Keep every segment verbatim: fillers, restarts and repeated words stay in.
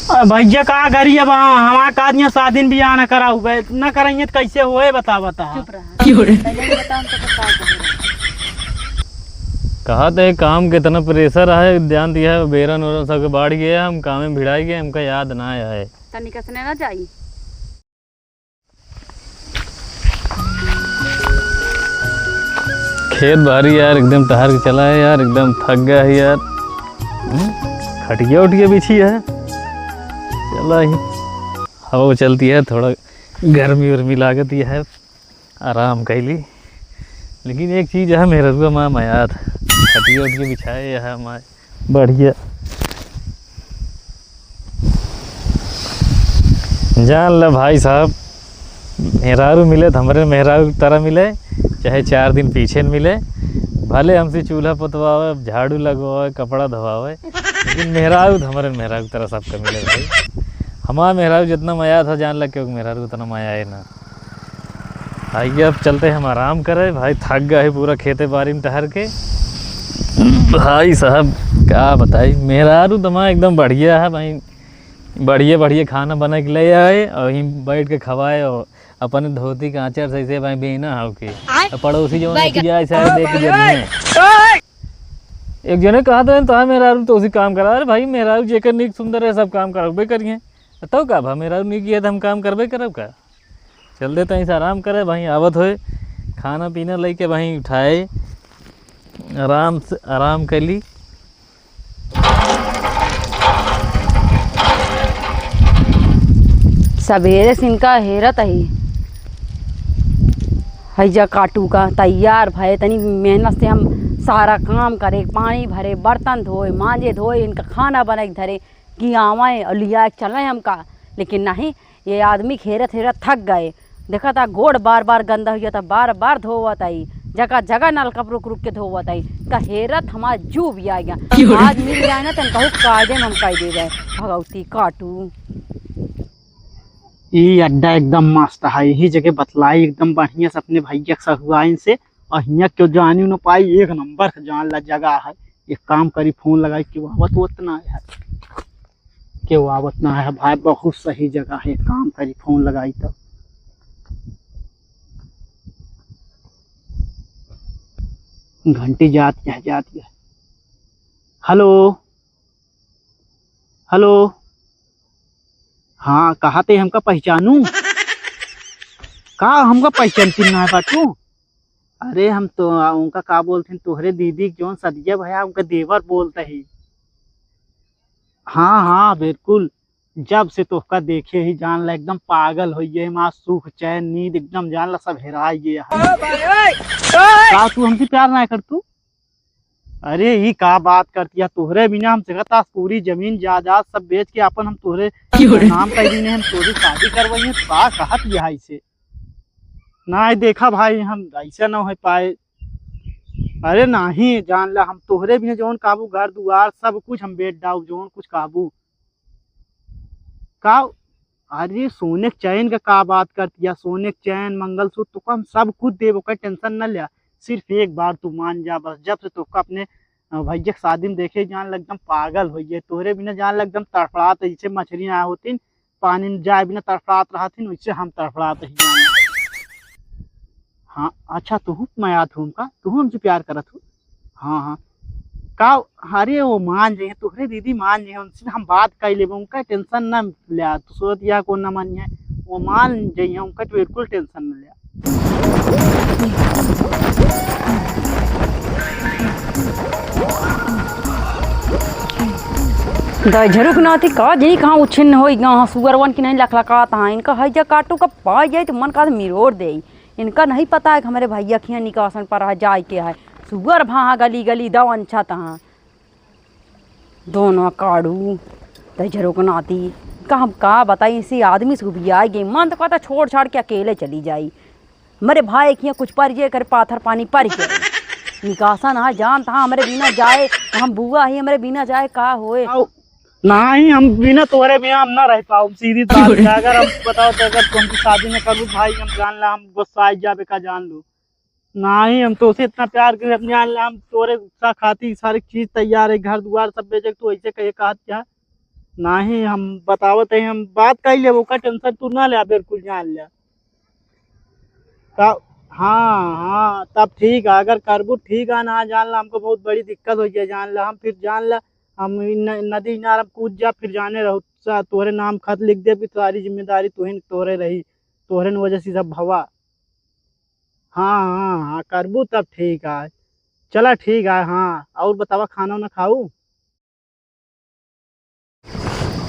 अ, भैया का करी अब, हाँ, हमार का दिया शादी में बियाह न कराऊ बे, न कराइए तो कैसे होए, बता, बता। चुप रहा। क्यों रे? पहले ही बता, हम तो का कहे। कहा तो है, काम के इतना pressure है, ध्यान दिया है, बेरन ओरन सबके बाढ़ गया है, हम काम में भिड़ाई गए, हमका याद ना आया है। तनी कसने ना जाई। खेत बारी यार, एकदम टहर के चला है यार, एकदम थक गया है यार। हम्म, खटिया उटिया बिछी है, चला ही। हवा चलती है, थोड़ा गर्मी उर्मी लागत ही है, आराम कैली। लेकिन एक चीज है, मेहररुआ माँ मयाद, खटिया उटिया बिछाए है माँ। बढ़िया। जान ल भाई साहब, मेहरारू मिले त हमरे मेहरारू तरह मिले, चाहे चार दिन पीछे न मिले, भले हमसे चूल्हा पोतवावे, झाड़ू लगवावे, कपड़ा धोवावे, लेकिन मेहरारू त हमरे मेहरारू तरह सबके मिले भाई। हमार मेहरारू जितना मया था, जान ल केहू के मेहरारू उतना मया है ना। आइए, अब चलते हम आराम करे भाई, थक गए है पूरा खेते बारी में टहर के। भाई साहब, का बताई, मेहरारू तमा एकदम बढ़िया है भाई, बढ़िया बढ़िया खाना बना के ले आए और यहीं बैठ के खवाए और अपने धोती के आंचर से ऐसे भाई बेना हाव के। आय। और पड़ोसी जो बैगन। किया ऐसा देख के जब है। एक जने कहा था, तो मेहरारू तो उसी काम करा। अरे भाई, मेहरारू जेकर नीक सुंदर है, सब काम करबे करिए। तो का भा, मेहरारू नीक है तो हम काम करबे करब का? चल देता है, आराम करे भाई, आवत होए, खाना पीना लेके भाई उठाए, आराम से, आराम कर ली। सबेरे से इनका हेरत ही, हैजा काटू का तैयार भए, तनी मेहनत से हम सारा काम करे, पानी भरे, बर्तन धोए, मांजे धोए, इनका खाना बना के धरे कि आवे और लिया के चले हमका, लेकिन नहीं, ये आदमी हेरत हेरत थक गए। देखा था गोड़ बार बार गंदा हो जाता, बार बार धोवत आई, जगह जगह नलका पर रुक रुक के धोवत आई। का हेरत हमार जू भी आ गया। क्यों रे? आज मिल जाए ना तो कहूँ कायदे में हम कह दे गए भगवती काटू। ई अड्डा एकदम मस्त है, यही जगह बतलाई एकदम बढ़िया से अपने भैया के सहुआइन से। और हियाँ क्यों जानी न पाई, एक नंबर के जान ला जगह है। एक काम करी, फोन लगाई, क्यों आवत होत ना है। केहू आवत ना है भाई, बहुत सही जगह है, काम करी, फोन लगाई तब। घंटी जात है, जात है। हेलो, हेलो, हाँ, कहा ते हमका पहचानू? का हमका पहचानती ना है बाटू? अरे हम तो, आ, उनका का बोलते हैं, तोहरे दीदी के जौन सदिया भया, उनका देवर बोलते ही। हाँ, हाँ, बिल्कुल। जब से तोहका देखे ही जान ला एकदम पागल होइ गए, माँ सुख चैन नींद एकदम जान ला सब हेराइ गए है। का तू हमसे प्यार ना कर तू? अरे ई का बात करती है, तोहरे बिना हम जगत आज पूरी जमीन जायदाद सब बेच के अपन हम तोहरे क्यों रे? नाम कर दीने, हम तोहरे शादी करवाई है, का कहत यह इसे? नाही देखा भाई, हम ऐसे न हो पाए। अरे नाही, जान ला, हम तोहरे बिना जौन काबू घर दुआर सब कुछ हम बेच डाउ, जौन कुछ काबू। का? अरे सोने के चैन का, का बात करती है? सोने के चैन, मंगलसूत्र, तो हम सब कुछ देब, ओकर टेंशन न लिया। सिर्फ एक बार तू मान जा बस, जब से तोहका अपने, अ, भैया के शादी में देखे जान ला एकदम पागल होइ गए, तोहरे बिना जान ला एकदम तड़फड़ात है, जैसे मछली ना होती पानी में जाए बिना तड़फड़ात रहत ही, वैसे हम तड़फड़ात ही जान। हाँ, अच्छा, तुहू मयात हो उनका, तुहू हमसे प्यार करत हो। हाँ, हाँ। का? अरे, वो मान जाइए, तोहरे दीदी मान जाइए, उनसे हम बात कर लेबे, उनका टेंशन ना लिया, तू सोच यह कौन ना मानिए, वो मान जाइए, उनका तो बिल्कुल टेंशन ना लिया। दहिजरू के नाती का जनी कहाँ उच्छिन्न होई गा, हाँ, सुअरवन की नहीं लखलखात हाँ। इनका हैजा काटू का पाई जाई तो मन का मिरोर देई। इनका नहीं पता है कि हमरे भैया खिया निकासन पर है, जाए के है। सुअर भाहा गली गली दवन छत हाँ। दोनों काड़ू, दहिजरू के नाती, का हम का बताई, इसी आदमी से उबियाई गई। मन तो कहता छोड़ छाड़ के अकेले चली जाई। हमरे भाई के यहाँ कुछ पर जे करे, पाथर पानी पर के। निकासन हाँ, जानत हाँ, हमरे बिना जाए, हम बुआ ही, हमरे बिना जाए का होए? आओ। नाही, हम बिना तोहरे बिना हम ना रह पाओ, सीधी बात है। अगर हम बताओ तो अगर तुमकी शादी न करूँ भाई, हम जान ला, हम गुस्सा आ जाबे का, जान लो। नाही, हम तोसे इतना प्यार करे, हम जान ला, हम तोरे गुस्सा खाती सारी चीज तैयार है, घर दुआर सब बेचे, तू ऐसे कहे कहत क्या? नाही, हम बतावत है, हम बात कइ लेब, ओकर tension तू ना ले, बिल्कुल जान ले। का? हाँ, हाँ, तब ठीक है, अगर करबू ठीक है, ना जान ला, हमको बहुत बड़ी दिक्कत होइ जाए, जान ला, हम फिर जान ला, हम इ न-, नदी इनार हम कूद जा, फिर जाने रहो, सा-, तोहरे नाम खत लिख देब कि सारी जिम्मेदारी तोहिन, तोहरे रही, तोहरे न वजह से सब भवा। हाँ, हाँ, हाँ, करबू तब ठीक है। चला ठीक है, हाँ, और बतावा, खाना उना खाऊ?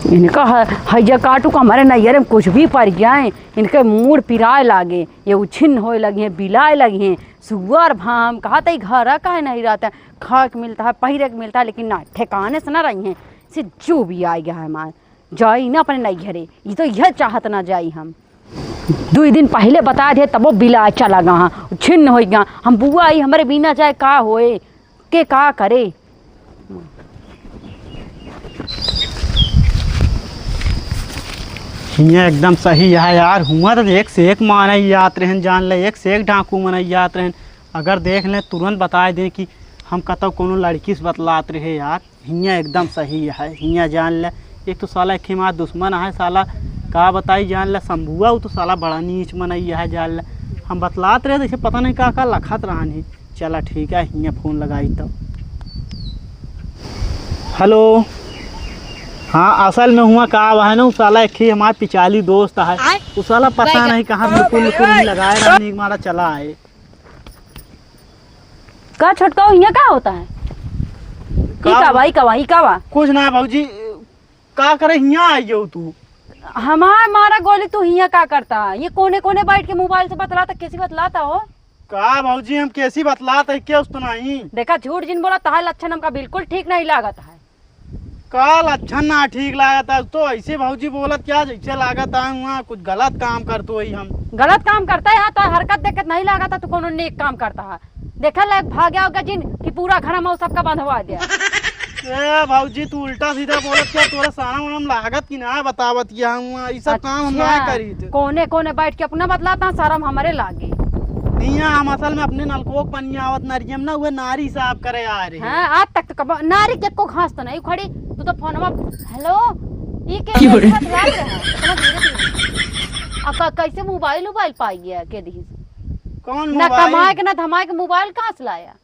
इनका ह-, हैजा काटू का हमारे नैहरे में कुछ भी परि जाए, इनके मूड़ पिराए लागे, ये उछिन्न होए लगी हैं, बिलाए लगी हैं। सुअर भाम, कहा तई घरा काहे नहीं रहते, खाए के मिलता है, पहिरे के मिलता है, लेकिन ना, ठिकाने से ना रही हैं, से जो भी आ गया है हमार। जाई ना अपने नैहरे, ये तो यह चाहत ना जाई हम। दुई दिन पहिले बताए दे, तबो बिलाए चला गा, हाँ, छिन्न होइ गा। हम बुआ आई, हमरे बिना जाए का होए, के का करे? हियाँ एकदम सही है यार, हुआँ तो एक से एक मानई आत रहन, जान ले, एक से एक डाकू मनई आत रहन। अगर देख लें, तुरंत बताए दें कि हम कतौ कोनो लड़की से बतलात रहे यार। हियाँ एकदम सही है, हियाँ जान ले। एक तो साला एक हमार दुश्मन है साला, का बताई जान ले, शंभुआ, उ तो साला बड़ा नीच मनई है जान ले। हम बतलात रहे, जैसे पता नहीं का का लखत रहन ही। चला ठीक है, हियाँ फोन लगाई तो। हेलो, हाँ, असल में हुआँ का है ना, उ साला एक ही हमार पिचाली दोस्त है, उ साला पता नहीं कहाँ बिल्कुल बिल्कुल नहीं लगाए रहन, एक मारा चला आए। का छोटका, हियाँ का होता है? ई का का बा, ई का बा, ई का बा? कुछ ना भौजी, का करे हियाँ आई हो तू? हमार मारा गोली, तू हियाँ का करता है? ये कोने कोने बैठ के मोबाइल से बतलाता, कैसी बतलाता हो? का भौजी, हम कैसी बतलात है, क्या उस तो नहीं? देखा, झूठ जिन बोला, तहार लक्षण हमका बिल्कुल ठीक नहीं लागत है। का लक्षण ना ठीक लागत है? तो ऐसे भौजी बोलत क्या, जैसे लागत है हुआँ कुछ गलत काम करत होई हम। गलत काम करता है, हाँ, तो हरकत देखत नहीं लागत है, तू कोनो नेक काम करता है। देखा लायक भाग्या होगा जिन कि पूरा घर में सबका बंधवा दिया। ए भौजी, तू उल्टा सीधा बोलत क्या? तोरा सारा उनम लागत कि ना बतावत क्या हुआँ? ई सब काम हम ना अच्छा, करीत। कोने कोने बैठ के अपना बतलाता, शर्म हमरे लागे। हियाँ हम असल में अपने नलको के पनिया आवत नरियम ना, उहे नारी साफ करे आ रहे। हाँ, आज तक तो कब नारी के को घास तो नहीं उखड़ी। तू तो फोनवा, हेलो, ई के की बोले? बतलात रहा, इतना धीरे धीरे। अब का, कैसे मोबाइल उबाइल पाई गया के दिही? कौन ना मोबाइल? कमाए के ना धमाए के मोबाइल कहाँ से लाया?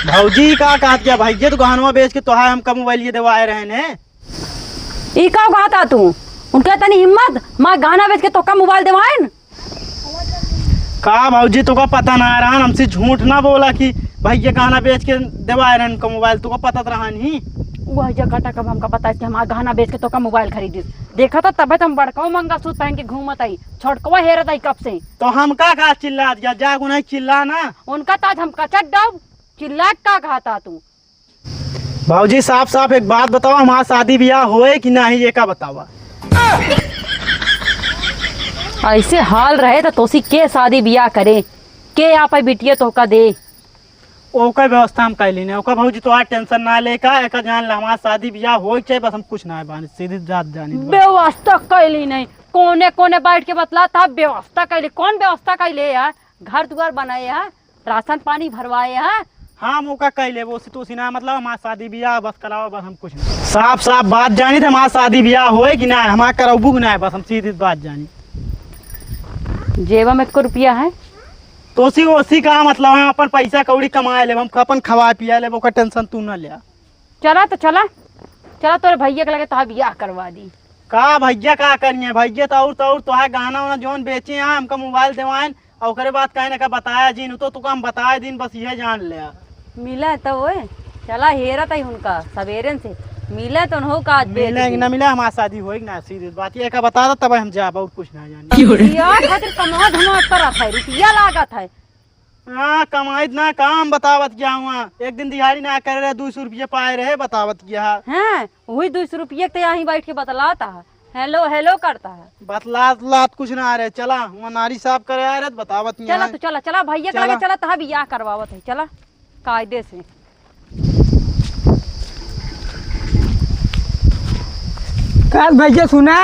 भौजी का कहत क्या? भैया तो गहनवा बेच के तोहार हमका मोबाइल ये देवाए रहे ने। ई का कहता तू? उनके तनी हिम्मत, मैं गहना बेच के तोका मोबाइल देवाएन? का भौजी, तोका पता ना रहन, हमसे झूठ ना बोला कि भैया गहना बेच के देवाए रहन उनका मोबाइल, तोका पता तो रहन ही। वह जगह तक अब हमका बताइस कि हमार गहना बेच के तोका मोबाइल खरीदिस। देखा था तबे तो हम बड़काऊ मंगलसूत्र पहन के घूमत आई, छोटकवा हेरत आई कब से। तो हमका का चिल्लात गया, जागो नहीं चिल्ला ना। उनका ताज हम कचट डाउब, चिल्ला का कहता तू? भौजी, साफ साफ एक बात बतावा, हमार शादी बियाह होए कि नाही, ये का बतावा? ऐसे हाल रहे तो तोसी के शादी बियाह करे, के आपा बिटिया तोहका दे? ओकर व्यवस्था हम कैली नहीं, ओकर भौजी तोहार tension ना ले का, एका जान ले, हमार शादी बियाह होए के चाहे, बस हम कुछ ना बानी, सीधी जात जानी बस। व्यवस्था कैली नहीं, कोने कोने बैठ के बतला था व्यवस्था कैली, कौन व्यवस्था कैले यार? घर दुआर बनाए है, राशन पानी भरवाए है। हाँ, हम ओका कह लेबो, ओसी तोसी ना, मतलब, हमार शादी बियाह बस करावा, बस हम कुछ नहीं। साफ साफ बात जानी थे, हमार शादी बियाह होए कि ना, हमार करबू कि ना, बस हम सीधी बात जानी। जेबा में एको रुपया है? तोसी ओसी का मतलब है, अपन पैसा कौड़ी कमाए लेब, हम अपन खवा पिया लेब, ओकर tension तू ना ले। चला तो चला, चला तोरे भैया के लगे तोहार बियाह करवा दी। का भैया का करिए? भैया तो और, तो और तोहार गहना उना जौन बेचे हैं, हमका मोबाइल देवाएन, और ओकरे बाद कहे ना का बताया जिन, तो तुका हम बताए दिन, बस यह जान ले। मिला तो ओए, चला हेरा तई उनका सवेरे से, मिला तो उन्हों का आज बेच मिले कि दी। ना मिले, हमार शादी होए कि ना, सीधी बात ये का बता दो, तब हम जाब, और कुछ ना जानी। क्यों रे? बियाह खातिर कमा धमा करत है, रुपया लागत है। हाँ, कमाई ना काम बतावत गया हुआ। एक दिन दिहाड़ी ना करे रहे, दो सौ रुपया पाए रहे, बतावत गया। हाँ, वही दो सौ रुपया के तो यहीं बैठ के बतलाता है, हेलो हेलो करता है। बतलात लात कुछ ना रहे, चला वहाँ नारी साफ करे आ रहे, बतावत नहीं चला है। तू चला, चला भैया के चला। लगे चला, तहा बियाह करवावत है, चला कायदे से। का भैया सुना,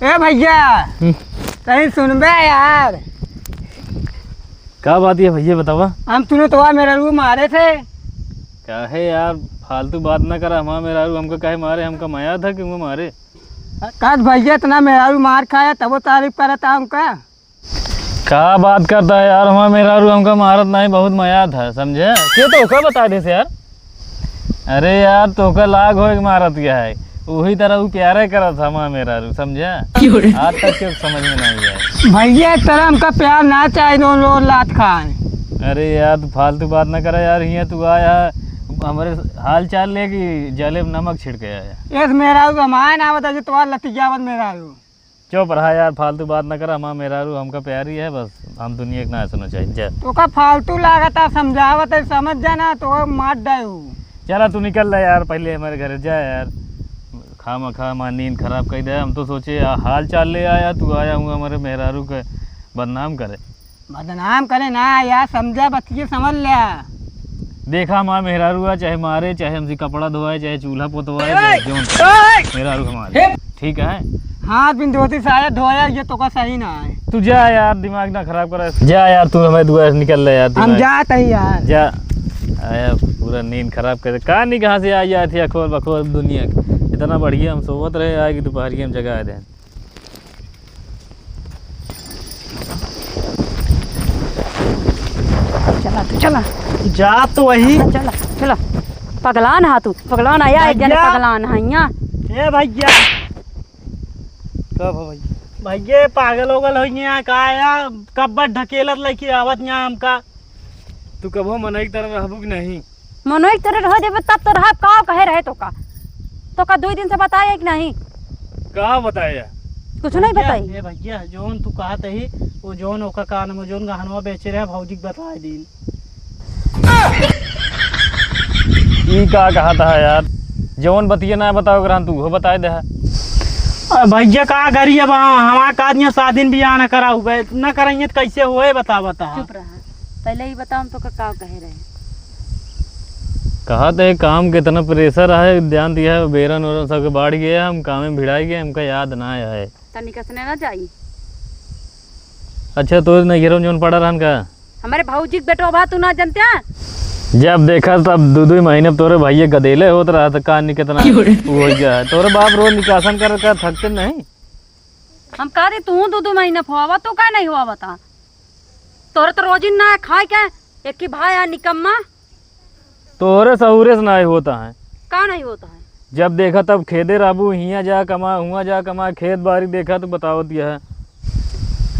ए भैया, हम्म। कहीं सुनबे यार। का बात है भैया, बतावा। हम सुने तो मेरा रू मारे थे। काहे यार, फालतू बात ना करा, हमार मेहरारू हमका काहे मारे, हमका मया था कि वो मारे। का भैया इतना मेहरारू मार खाया तब वो तारीफ करता हमका? का बात करता है यार, हमार मेहरारू हमका मारत नहीं, बहुत मया था, समझे? के तोका बता देस यार? अरे यार, तोका लाग होए के मारत गया है, वही तरह वो प्यारे करत था हमार मेहरारू, समझे? क्यों रे? आज तक के समझ में नहीं आया। भैया, इस तरह हमका प्यार ना चाहे, दोनों लोग लात खाए। अरे यार, तू फालतू बात ना करा यार, हियाँ तू आया, हमरे हाल चाल ले कि जले में नमक छिड़के आया। इस मेहरारू तो हमारे ना बता, जो तुम्हारा लतियावत मेहरारू। चुप रहा यार, फालतू बात ना करा, हमार मेहरारू हमका प्यारी है, बस हम दुनिया के ना सुनो चाहिए। जा। तोका फालतू लागता, समझावत है, समझ जाना, तो मार डायू। चला तू निकल ले यार, पहले हमारे घर जा यार, खामखा हमार नींद खराब कर दे। हम तो सोचे आ, हाल चाल ले आया, तू आया हुआ हमारे मेहरारू के बदनाम करे। बदनाम करे ना यार, समझा, बतिये समझ ले। देखा, हमार मेहरारू आ, चाहे मारे, चाहे हमसे कपड़ा धोवाए, चाहे चूल्हा पोतवाए, ए! चाहे जौन करे। ए! मेहरारू हमारे। हे! ठीक है? हाथ बिन धोती साया धोया, ये तोका सही ना है। तू जा यार, दिमाग ना खराब करे। जा यार, तू हमें दुआ से निकल ले यार, हम दिमाग। जात ही यार। जा। आया, पूरा नींद खराब करे। का नहीं कहाँ से आ जाए थे अखोर बखोर दुनिया के। इतना बढ़िया हम सोवत रहे, आए कि दोपहरिया में जगा दे। चला तू, चला। जा तो वही। चला, चला, चला। पगलान हा तू, पगलान आया, एक जने भैया। पगलान हा यहाँ। ए भैया। का भा भैया? भैया, पागल ओगल हो गया का यार? कब्बत ढकेलत लेके आवत यहाँ हमका। तू कबो मनई की तरह रहबू कि नहीं? मनोई के तोरे रह देबे तब तो रहब, का कहे रहे तोका? तोका दुई दिन से बताए कि नहीं? का बताए? कुछ नहीं भैया, बताई? ए भैया, जौन तू कहत ही, वो जौन ओका कान में जौन गहनवा बेचे रहे, भौजी के बताए दीन। ई का कहत है यार? जौन बतिये ना बताओ, अगर हम तू बताए दे है। अरे भैया, का करी अब, हाँ, हमार का दिया शादी बियाह न कराऊ बे, न कराइए तो कैसे होए, बता, बता। चुप रहा। पहले ही बताओ, हम तो का, का कहे रहे? कहा तो है, काम के इतना pressure है, ध्यान दिया है, बेरन वेरन सबके बाढ़ गया, हम काम में भिड़ाई गए, हमका याद ना आया है। तनिक असने ना जाई। अच्छा, तो नैहरों में जौन पड़ा रहन का? हमारे भौजी के बेटवा बा, तू ना जानते हैं? जब देखा तब दो दो महीने में तोरे भैया गदेले होत रहा था, का नहीं कितना क्यों रे? वो हो गया है। तोरे बाप रोज निकासन कर, कर थकते नहीं? हम कह दे, तू दो दो महीने पे हुआ, तू का नहीं हुआ बता? तोहरे तो रोजिन ना है खाए के, एक ही भाई है निकम्मा। तोहरे सहूरे से नहीं होता है। का नहीं होता है? जब देखा तब खेदे रहबू, हियाँ जा कमा, हुआँ जा कमा, खेत बारी देखा तो बतावत यह है।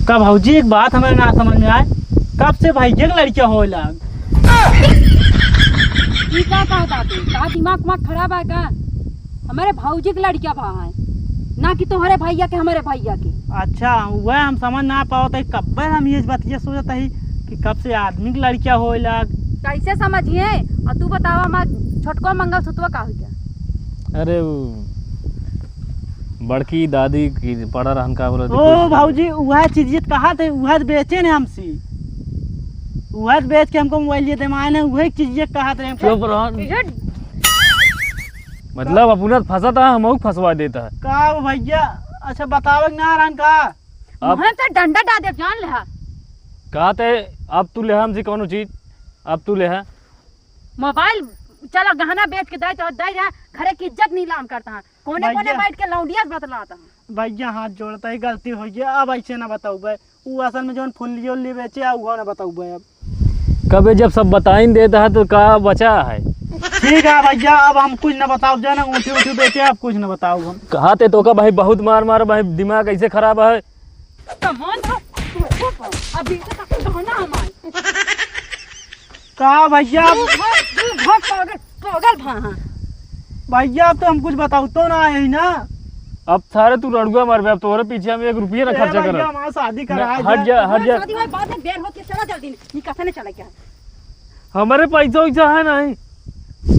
का भौजी, एक बात हमारे ना समझ में आए, कब से भैया के लड़कियाँ होए लाग? ई का कहता तू? का दिमाग उमाग खराब है का? हमारे भौजी के लड़किया बा है, ना कि तोहरे भैया के, हमारे भैया के। अच्छा, वह हम समझ ना पावत है, कब्बे हम ये बतिया सोचत ही कि कब से आदमी के लड़किया होए लाग। कैसे समझिए? और तू बतावा, हमार छोटको मंगलसूत्रवा का हो गया? अरे, वो बड़की दादी की पड़ा रहन का बोला ओ भौजी, वह चीज कहा थे, वह बेचे ने हमसे, वह बेच के हमको मोबाइल ये दे माने, वह चीज कहा थे हमको। चुप रहो। इहे मतलब, अपना फंसा था, हमहू फंसवा देता है। का हो भैया? अच्छा, बतावे के ना रहन का? अब मुँह से डंडा डाल दे, जान ले हा। का ते, अब तू ले हमसे कौनो चीज, अब तू ले है। मोबाइल, चला गहना बेच के दे, तो दे रहा, घरे की इज्जत नीलाम करता है। कोने कोने भैया। बैठ के लौंडिया बतलाता है। भैया, हाथ जोड़ता ही, गलती हो गया, अब ऐसे ना बताऊ भाई। उ असल में जौन फुल्ली उल्ली बेचे आ, उहो ना बताउबे अब। कबे जब सब बताइन देता है तो का बचा है? ठीक है भैया, अब हम कुछ ना बताउब, जाना ऊँटी ऊँटी बेचे, अब कुछ ना बताउब हम। कहा ते तो का भाई बहुत मार मार भाई, दिमाग ऐसे खराब है। कमान था, अभी तो तक गहना हमारे। का भैया? तू भाग, तू भाग पागल। पागल भा, हाँ। भैया, अब तो हम कुछ बताउतो ना है ना। अब सारे तू रड़ुआ मरबे, अब तोहरे पीछे हम एक रुपया ना ए खर्चा भैया, करब। हमार शादी ना, करा हट दे। जा, हट हमार जा। शादी भाई बाद में देर होत के चला जल्दी, निकासा नहीं चला क्या? हमरे पैसा वैसा है नहीं।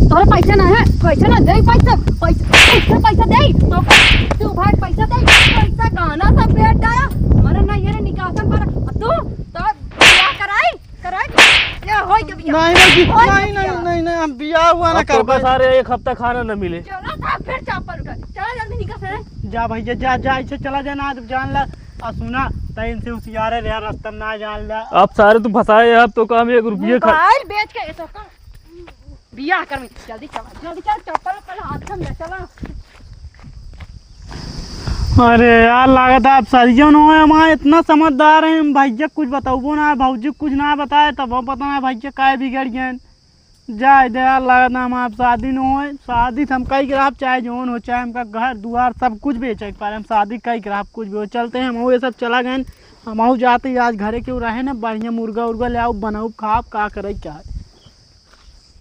तोहरे पैसा ना है, पैसा ना दे, पैसा, पैसा, पैसा, पैसा दे, तो तू भाई पैसा दे, पैसा गहना सब बेच डाला, मरे ना ये रे निकासन पर, अब तू, तो क्या कराई? कराए? ये होई के बियाह। नहीं, नहीं जी, होई के नहीं, नहीं, बियाह। नहीं, नहीं, हम बियाह हुआ ना अब तो करबे। सारे एक हफ्ता खाना न मिले। चलो, साहब, फिर चप्पल उठा। चलो, जल्दी निकल से। जा भैया, जा, जा, इसे चला जा ना, तू जान ला। आ सुना, तै इनसे होशियारे रहा, रास्ता में ना जान ला। अब सारे तू फंसाए, अब तो काम एक रुपये खा- मोबाइल बेच के ये तो का- बियाह कर में। जल्दी चला, जल्दी चल, चप्पल उप्पल हाथ में ले चला। अरे यार, लागत है आप शादियों न होए, हम इतना समझदार हैं, हम भैया कुछ बताबो ना, भौजी कुछ ना बताए, तब वो पता ना भैया काहे बिगड़ गए। जाए दे यार, लागत है हम आप शादी न होए, शादी तो हम कई के रहब, चाहे जौन हो, चाहे हमका घर दुआर सब कुछ बेचे के पड़े, हम शादी कई के रहब, कुछ भी हो। चलते हैं, हम ये सब चला गए, हम जाते ही आज घरे केहू रहे ना, बढ़िया मुर्गा उर्गा ले आओ, बनाओ, खाब, का करे क्या है।